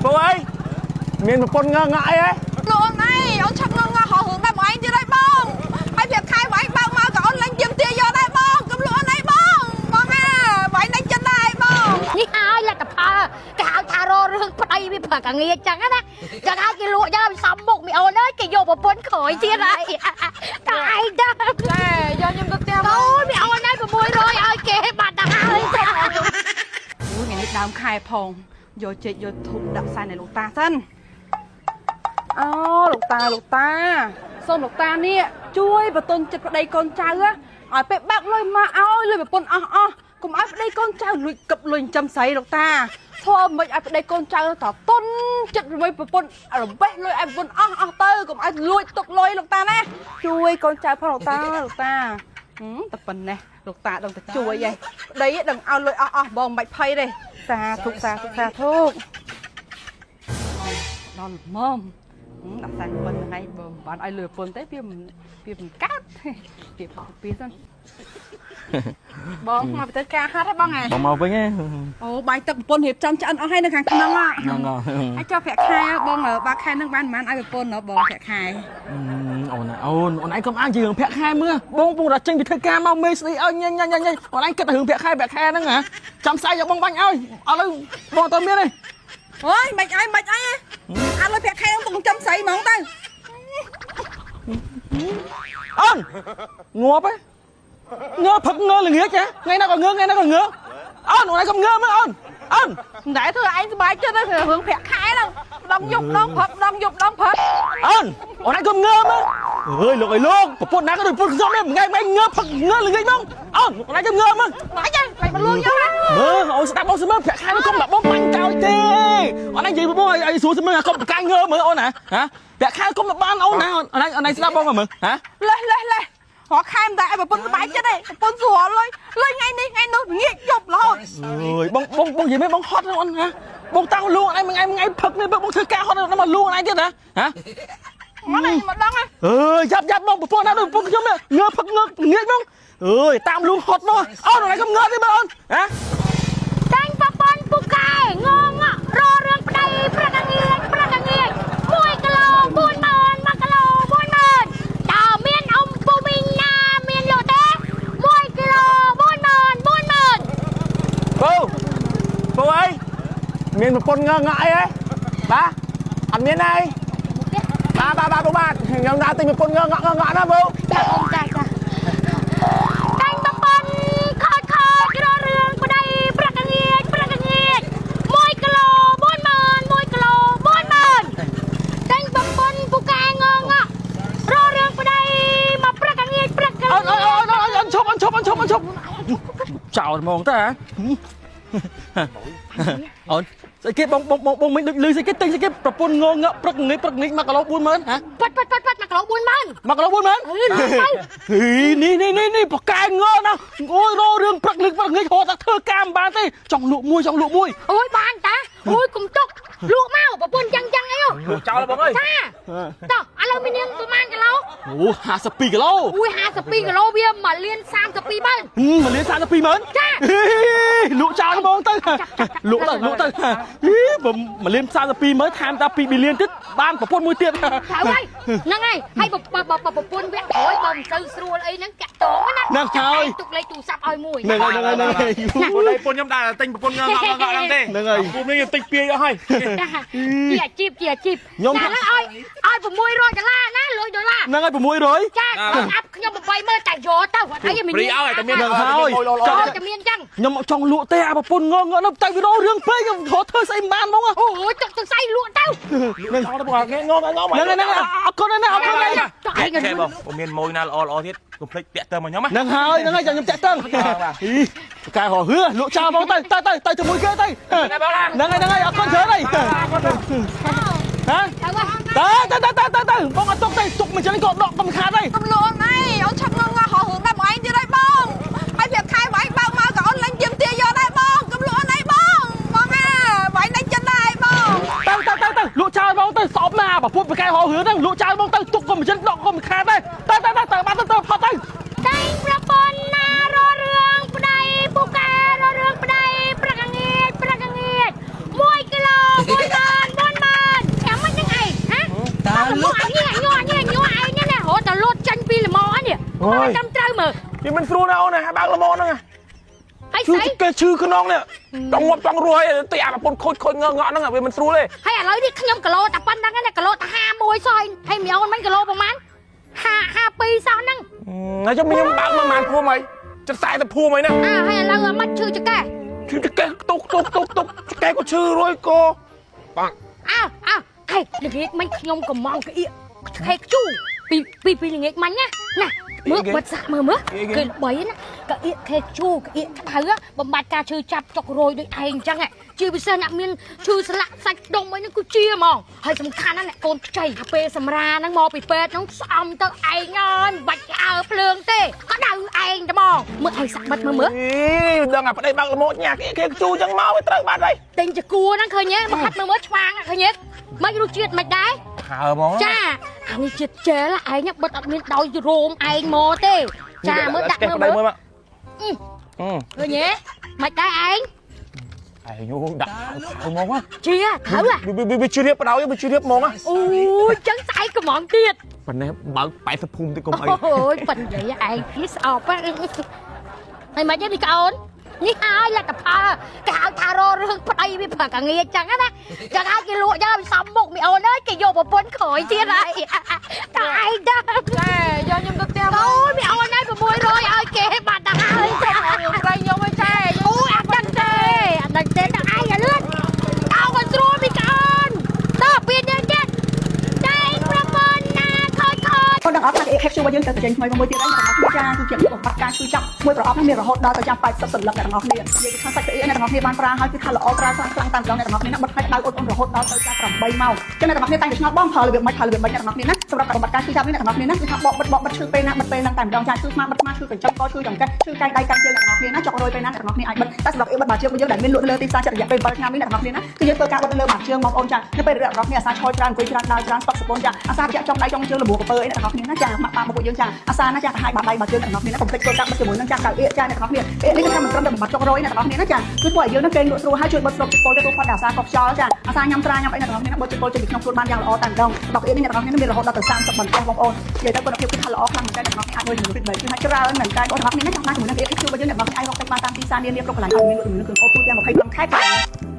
ពូអើយមានប្រពន្ធងងក់អីហ៎ លោកអូនឯងអូនឆាប់ងងក់ហោះរឿងដល់មកឯងទៀតហើយបងហើយប្រាប់ខែមកឯងបើកមកក៏អូនលេងជាមទាយកដែរបងកុំលក់អូនឯងបងបងណាបងឯងលេងចិត្តដែរបង នេះហើយលទ្ធផលគេហៅថាររឿងប្តីវាព្រឹកអាងាចឹងណាចឹងហើយគេលក់ចឹងវាសំមុខមីអូនអើយគេយកប្រពន្ធក្រោយទៀតហើយតើឯងទៅ តែយកខ្ញុំទៅផ្ទះ អូយមីអូនហើយ600ឲ្យគេបាត់ទៅហើយ អូយថ្ងៃនេះដើមខែផងយកចេកយកធូបដាក់សែនឲ្យលោកតាសិនអូលោកតាលោកតាសូមលោកតានេះជួយបន្ទន់ចិត្តប្តីកូនចៅឲ្យពេលបើកលុយមកឲ្យលុយប្រពន្ធអស់អស់កុំឲ្យប្តីកូនចៅលួចកឹបលុយចិញ្ចឹមស្រីលោកតាធ្វើមិនឲ្យប្តីកូនចៅតតុនចិត្តជាមួយប្រពន្ធរបេះលុយឲ្យប្រពន្ធអស់អស់ទៅកុំឲ្យលួចទុកលុយលោកតាណាជួយកូនចៅផងលោកតាលោកតាតែប៉ុណ្ណេះលោកតាដឹងតែជួយឯងប្តីដឹងឲ្យលុយអស់អស់បងមិនបាច់ភ័យទេសាធុសាធុសាធុដល់ល្មមដាក់តែប៉ុណ្្នឹងឯងបើមិនបានឲ្យលុយប្រពន្ធទេវាមិនវាមិនកើតវាផុសពីសិនបងមកទៅការហាត់ហ៎បងហ៎ បងមកវិញហ៎ អូបាយទឹកប្រពន្ធរៀបចំឆ្អិនអស់ហើយនៅខាងក្នុងហ៎ ងង ហើយចុះប្រាក់ខែបងបើខែនឹងបានប៉ុន្មានឲ្យប្រពន្ធបងប្រាក់ខែ អូនអូនអូនឯងកុំអាងជារឿងប្រាក់ខែមើលបងពងតែចេញពីធ្វើការមកមេស្ដីឲ្យញ៉ាញ៉ាញ៉ាញ៉ាអូនឯងគិតតែរឿងប្រាក់ខែប្រាក់ខែហ្នឹងហ៎ចាំស្អែកយកបងបាញ់ឲ្យឥឡូវបងអត់មានទេ អូយមិនអីមិនអីអត់លុយប្រាក់ខែនឹងបងចំស្រីហ្មងទៅ អូនងាប់ហ៎ងើផឹកងើល្ងាចហ៎ថ្ងៃណាក៏ងើថ្ងៃណាក៏ងើអូនអូនឯងកុំងើមើលអូនអូន មិនដែលធ្វើឯងសប្បាយចិត្តទេរឿងប្រាក់ខែហ្នឹងម្ដងយប់ម្ដងព្រឹកម្ដងយប់ម្ដងព្រឹក អូនអូនឯងកុំងើមើលអើយលោកអើយលោកប្រពន្ធណាក៏ដូចប្រពន្ធខ្ញុំដែរថ្ងៃថ្ងៃងើផឹកងើល្ងាចហ្មងអូនអូនឯងកុំងើមើល បាច់ទេបាច់មកលួងយកណា មើលអូនស្ដាប់បងសិនមើលប្រាក់ខែនោះកុំដាក់បងបាញ់កោយទេអូនឯងនិយាយបងឲ្យស្រួលសិនមើលកុំប្រកាយងើមើលអូនណាហ៎ប្រាក់ខែកុំបានអូនណាអូនឯងអូនឯងស្ដាប់បងមើលហ៎ លេះលេះលេះរកខែមិនតែឲ្យប្រពន្ធសប្បាយចិត្តទេប្រពន្ធស្រួលលុយលុយថ្ងៃនេះថ្ងៃនោះងាកយប់រហូត អើយបងបងបងនិយាយមែនបងហត់អូនហ៎បងតាំងលួងអូនឯងមួយថ្ងៃមួយថ្ងៃផឹកនេះបងធ្វើការហត់មកលួងអូនឯងទៀតណាហ៎ មកនេះមកដឹងហ៎ អើយយ៉ាប់យ៉ាប់បងប្រពន្ធណាដូចប្រពន្ធខ្ញុំងើផឹកងើងាកបងអើយតាមលួងហត់មកអូនអូនឯងកុំងើទេមើលអូនហ៎ តែងប្រពន្ធពូកែងងក់ររឿងប្តីព្រឹកអាងាចព្រឹកអាងាច1គីឡូ40000 1គីឡូ40000តើមានអ៊ំពូមីងណាមានលក់ទេ1គីឡូ40000 40000 ពូពូអើយមានប្រពន្ធងងក់អីហ៎បាទអត់មានទេបាទបាទបាទពូបាទខ្ញុំដើរទិញប្រពន្ធងងក់ងងក់ណាពូ ចាអូនចាចាតែងប្រពន្ធខូចខូចររឿងប្តីព្រឹកងាចព្រឹកងាច1គីឡូ40000 1គីឡូ40000តែងប្រពន្ធពូកែងងក់ររឿងប្តីមកព្រឹកងាចព្រឹក អូនអូនអូនអូនឈប់អូនឈប់អូនឈប់អូនឈប់ចោលហ្មងតាអូនស្អីគេបងបងបងមិនដូចលឺស្អីគេទិញស្អីគេប្រពន្ធងងក់ព្រឹកងាយព្រឹកងាយ1គីឡូ40000ហ៎ ប៉ាត់ប៉ាត់ប៉ាត់ប៉ាត់1គីឡូ40000 1គីឡូ40000ហីនេះនេះនេះនេះប្រកែងើណាអូយររឿងព្រឹកលឹកព្រឹកងាយហត់តែធ្វើការមិនបានទេចង់លក់មួយចង់លក់មួយ អូយបានតាអូយកុំទុកលក់មកប្រពន្ធចឹងចឹងអី លក់ចោលបងអើយ ចាតោះឥឡូវមាននាងប្រហែលគីឡូ អូ52គីឡូ អូយ52គីឡូវា1លាន32ម៉ឺន 1លាន32ម៉ឺន ចា លក់ចោលបងទៅលក់ទៅលក់ទៅហី1លាន32ម៉ឺនថែមតា2ប៊ីលានទៀតបានប្រពន្ធមួយទៀត ត្រូវហើយហ្នឹងហើយហើយបើប្រពន្ធវគ្គក្រោយបើមិនសូវស្រួលអីហ្នឹងតាក់តងណា ហ្នឹងហើយ ទុកលេខទូរស័ព្ទឲ្យមួយ ហ្នឹងហើយហ្នឹងហើយហ្នឹងហើយ ពួកនេះពួកខ្ញុំដែរទិញប្រពន្ធងងក់ងក់ហ្នឹងទេ ហ្នឹងហើយ ពួកនេះខ្ញុំទិញពាយអស់ហើយ ចាជាអាជីពជាអាជីព ខ្ញុំ ចាឥឡូវឲ្យឲ្យ600ដុល្លារណាលុយដុល្លារ ហ្នឹងហើយ600 ចាអាប់ខ្ញុំ80000តែយកទៅអត់អីមាន ព្រីឲ្យតែមាន ហ្នឹងហើយ ចង់តែមានចឹង ខ្ញុំចង់លក់ទេអាប្រពន្ធងងក់នោះតែវារករឿងពេកខ្ញុំរត់ធ្វើស្អីមិនបានហ្មង អូយទុកទៅស្អីលក់ទៅ ហ្នឹង អត់បងងងងង ហ្នឹងហ្នឹងអរគុណណាស់អរគុណណាស់ ចុះឯង ខែបងผมមានម៉ួយណាល្អល្អទៀតកុំភ្លេចតាក់ទងមកខ្ញុំណា ហ្នឹងហើយហ្នឹងហើយចាំខ្ញុំតាក់តឹងហីកែរហឿលក់ចោលហ្មងទៅទៅទៅទៅជាមួយគេទៅហ្នឹងហើយហ្នឹងហើយអរគុណច្រើនហើយហ៎ ត្រូវហើយ ទៅទៅទៅទៅទៅបងអត់ទុកទេទុកមិនចឹងក៏ដកកុំខាតដែរ កុំលក់អូនឯងអូនឆាប់ងងក់ហោះរឿងដល់មកឯងទៀតហើយបងហើយប្រាប់ខែមកឯងបើកមកក៏អូនលេងជាមទាយកដែរបងកុំលក់អូនឯងបងបងណាបងឯងលេងចិត្តដែរបង ទៅទៅទៅទៅលក់ចោលហ្មងទៅសោបណាប្រពន្ធប្រកែរហឿហ្នឹងលក់ចោលហ្មងទៅទុកកុំចឹងដកកុំខាតដែរទៅទៅទៅទៅបាត់ទៅទៅផុតទៅ តែងប្រពន្ធណាររឿងប្តីពូកែររឿងប្តីព្រឹកងាចព្រឹកងាច1គីឡូ1ម៉ឺន អូយ ត្រឹមត្រូវមើល វាមិនស្រួលណាអូនណាបើកល្មមហ្នឹង ហើយ ឈឺ ស្អី គេឈឺខ្នងនេះចង់ងាប់ចង់រស់ហើយតិចអាប្រពន្ធខូចខូចងងក់ហ្នឹងវាមិនស្រួលទេ ហើយឥឡូវនេះខ្ញុំគីឡូតែប៉ុណ្្នឹងណាគីឡូតែ51សោះហើយមីអូនមិនគីឡូប្រហែល50 52សោះហ្នឹង ហើយចាំខ្ញុំបើកមកប្រហែលភូមិហើយចិត្ត40ភូមិហើយណា អើហើយឥឡូវអាមិនឈឺចកេះ ឈឺចកេះទុកទុកទុកទុកចកេះក៏ឈឺរួយកបាក់ អើអើហេល្ងាចមិញខ្ញុំកំងក្អៀកខេកជូពីពីពីល្ងាចមិញណាណាមើលបិទសាក់មើលមើលគេល្បីណាក្អៀកខេកជូក្អៀកក្តៅបំបត្តិការឈឺចាប់ចុករយដូចឯងអញ្ចឹងជាពិសេសអ្នកមានឈឺស្លាក់សាច់ដុំអីហ្នឹងគឺជាហ្មងហើយសំខាន់ណាស់អ្នកកូនខ្ចីអាពេលសម្រាហ្នឹងមកពីពេទ្យហ្នឹងស្អំទៅឯងអើយមិនបាច់អើភ្លើងទេក៏ដៅឯងតែហ្មងមើលឲ្យសាក់បិទមើលមើល អីដឹងអាប្តីបើកល្មមញ៉ាគេជូចឹងមកវាត្រូវបាត់ហើយ ទិញចកួរហ្នឹងឃើញទេមកហាត់មើលមើលឆ្វាងឃើញទេមិនរសជាតិមិនដែរ ហើហ្មង ចាអានេះជាតិជែលឯងបិទអត់មានដោយរោមឯងមកទេចាមើលដាក់មើលមើល មើល ឃើញទេមិនដែរឯង ឯងដាក់ហើហ្មង ជាត្រូវ វាជ្រាបបដ ாய் វាជ្រាបហ្មង អូយចឹងស្អែកកំងទៀត ប៉ុណ្ណេះបើក80ភូមិតិចកុំអី អូយប៉ិននិយាយឯងនេះស្អប់ហើយមិនទេនេះក្អូននេះហើយលទ្ធផលគេហៅថាររឿងប្តីវាប្រកាងាចឹងណាចឹងហើយគេលក់យកវាសំមុខមីអូនអើយគេយកប្រពន្ធក្រោយទៀតហើយតើឯងទៅ ចាយកខ្ញុំទៅផ្ទះ អូយមីអូនហើយ600ឲ្យគេបាត់ទៅហើយ ប្តីខ្ញុំឲ្យចា អូយអត់ដឹងទេអត់ដឹងទេដល់ឯងឲ្យលឿនតោក៏ស្រួលមីក្អូនតើពីនេះទៀតតែប្រពន្ធណាខូចខូច គាត់ដឹងអត់ថាគេ capture របស់យើងទៅចេញថ្មីមួយទៀតហើយអ្នកទាំងអស់គ្នាចាគឺជាបំបត្តិការឈឺចាប់មួយប្រអប់ហ្នឹងមានរហូតដល់ទៅចាំ80សន្លឹកអ្នកទាំងអស់គ្នានិយាយថាសាច់ស្អីអ្នកទាំងអស់គ្នាបានប្រើហើយគឺថាល្អប្រើខ្លាំងខ្លាំងតាមម្ដងអ្នកទាំងអស់គ្នាណាបិទឲ្យដៅអ៊ុតអ៊ុនរហូតដល់ទៅចាំ8ម៉ោងចឹងអ្នកទាំងអស់គ្នាតែងតែឆ្ងល់បងប្រើរបៀបម៉េចប្រើរបៀបម៉េចអ្នកទាំងអស់គ្នាណាសម្រាប់ការបំបត្តិការឈឺចាប់នេះអ្នកទាំងអស់គ្នាណាគឺថាបកបិទបកបិទឈឺពេលណាបិទពេលហ្នឹងតែម្ដងចាឈឺស្មាបិទស្មាឈឺកញ្ចក់កឈឺចង្កេះឈឺកែងដៃកាន់ជើងអ្នកទាំងអស់គ្នាណាចុករយពេលណាអ្នកទាំងអស់គ្នាអាចបិទតែសម្រាប់អ៊ីបិទបាជើងរបស់យើងដែលមានលក់លើទីផ្សារចិត្តរយៈពេល7ឆ្នាំនេះអ្នកទាំងអស់គ្នាណាគឺយើងធ្វើការបិទលើបាជើងបងប្អូនចានៅពេលអ្នកទាំងអស់គ្នាអាសាឆយច្រើនអង្គុយច្រើនដើរច្រើនស្ពឹកសពូនចាអាសាជាក់ចុងដៃចុងជើងលបួកពើអីអ្នកទាំងអស់គ្នាណាចាម៉ាក់ប៉ាពួកយើងចាអាសាណាចាកាយបាដៃបាជើងអ្នកទាំងអស់គ្នាណាកុំភ្លេចធ្វើការបិទជាមួយនឹងចាកៅអៀកចាអ្នកទាំងអស់គ្នាអៀកនេះគឺថាមិនត្រឹមតែបំបត្តិចុករយអ្នកទាំងអស់គ្នាណាចាគឺធ្វើឲ្យយើងនឹងគេងលក់ស្រួលហើយជួយបិទស្រូបជាតិពុលទៅផុតអាសាកប់ខ្យល់ចាអាសាញ៉ាំស្រាញ៉ាំអីអ្នកទាំងអស់គ្នាណាបិទជាតិពុលចេញពីក្នុងខ្លួនបានយ៉ាងល្អតែម្ដងរបស់អៀកនេះអ្នកទាំងអស់គ្នាមានរហូតដល់ទៅ30បន្ទះបងប្អូននិយាយទៅគុណភាពគឺថាល្អខ្លាំងមែនតើអ្នកទាំងអស់គ្នាអាចមើលជំនួយ feedback គឺថាច្រើនមែនតើបងប្អូនអ្នកទាំងអស់គ្នាណាចង់បានជាមួយនឹងអៀកគឺរបស់យើងអ្នកទាំងអស់គ្នាអាចរកទិញបានតាមទីផ្សារនានាគ្រប់កន្លែងហើយមានលក់ជាមួយនឹងគ្រឿងអូបទូទាំង25ខេត្ត។